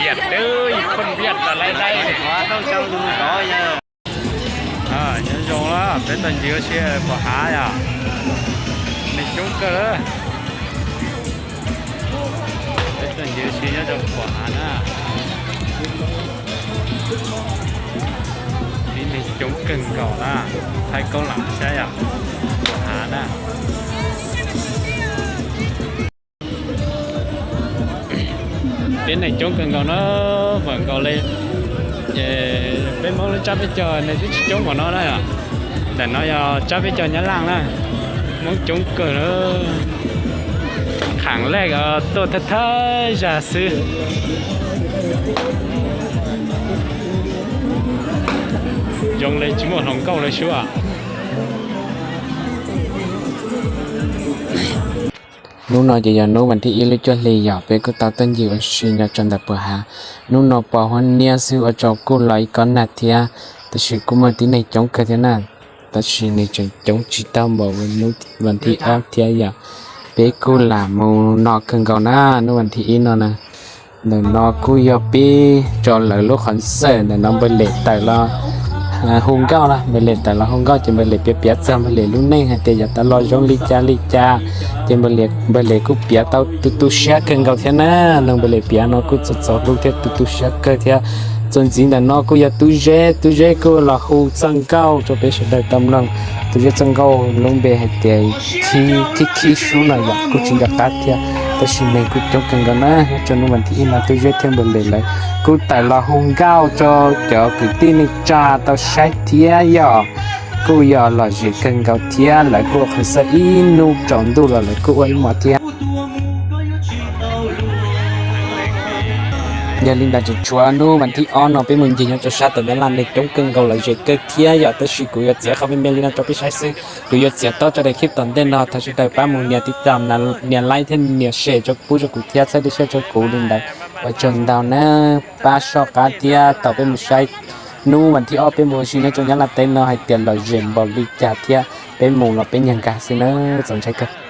Nyob zoo, peb tuaj ncig ua si pom hav yom, neeg coob kawg. Peb tuaj ncig ua si nyob rau pom hav na. Ib neeg coob kawg nkaus na, thaij koob lam saib yom, pom hav na. Peb neeg coob kawg nkaus na, vam nkaus li. Peb Hmoob lub tsab peb caug neeg twb tsis coob npaum no na. Ntawm no yog tsab peb caug Nyab Laj na, Hmoob coob kawg na. Khaam lej tuaj thawj thawj zag xwb. Zoo li tsis muaj hluas nkauj li sub. Hnub no ces yog hnub vas thib ib lub cuaj hli yom, peb kuj tau tuaj ncig ua si nyob rau ntawm puas hav. Hnub no pos huab niab xwb ua rau kuj los ib kob nag thiab, tab sis kuj muaj tib neeg coob kawg thiab na. Tab sis nws tseem coob tsis tau npaum hnub vas thib ob thiab yom. Peb kuj lam mus no kawg nkaus na, hnub vas thib ib no na. Ntawm no kuj yog peb rau lawv lub qhov xawm, ntawm no npawg Lem tawm los hu nkauj na, npawg Lem tawm los hu nkauj ces npawg Lem piav piav txog npawg Lem lub neej hais tias yuav tau los zoo li cas li cas, ces npawg Lem kuj piav tau tu tu siab kawg nkaus thiab na. Npawg Lem piav no kuj txaus txaus hlub thiab tu tu siab kawg thiab. Txuas ntxiv ntawm no kuj yog Tub Zeb, Tub Zeb kuj los hu txoj nkauj rau peb sawv daws tau mloog. Tub Zeb txoj nkauj lub npe hais tias Khib Khib Sub no yom, kuj tsis nco qab thiab, tab sis neeg kuj coob kawg nkaus na. Nyob rau hnub vas thib ib no Tub Zeb thiab npawg Lem lawv kuj tawm los hu nkauj rau cov kwv tij neej tsa tau saib thiab yom. Kuj yog lom zem kawg nkaus thiab, lawv kuj ua qhov xawm ib hnub tsaus ntuj los lawv kuj ua ib hmos thiab. Yog li ntawd tseem tshuav hnub vas thib ob no peb mus ncig nyob rau sab tom Nyab Laj, neeg coob kawg nkaus lom zem kawg thiab yom. Tab sis kuv yuav txiav qhov me me li no rau peb saib xwb, kuv yuav txiav tob rau daim clip tom ntej no. Thov sawv daws pab mus nias tib tam, nias like thiab nias share rau pub rau kuv thiab txhawb siab rau kuv li ntawd. Ua tsaug ntau na, pab soj qab thiab. Tau peb mus saib hnub vas thib ob peb mus ua si nyob rau Nyab Laj teb no hais tias lom zem npaum li cas thiab. Peb mus los peb nyiag nkag xwb na, txaus ntshai kawg.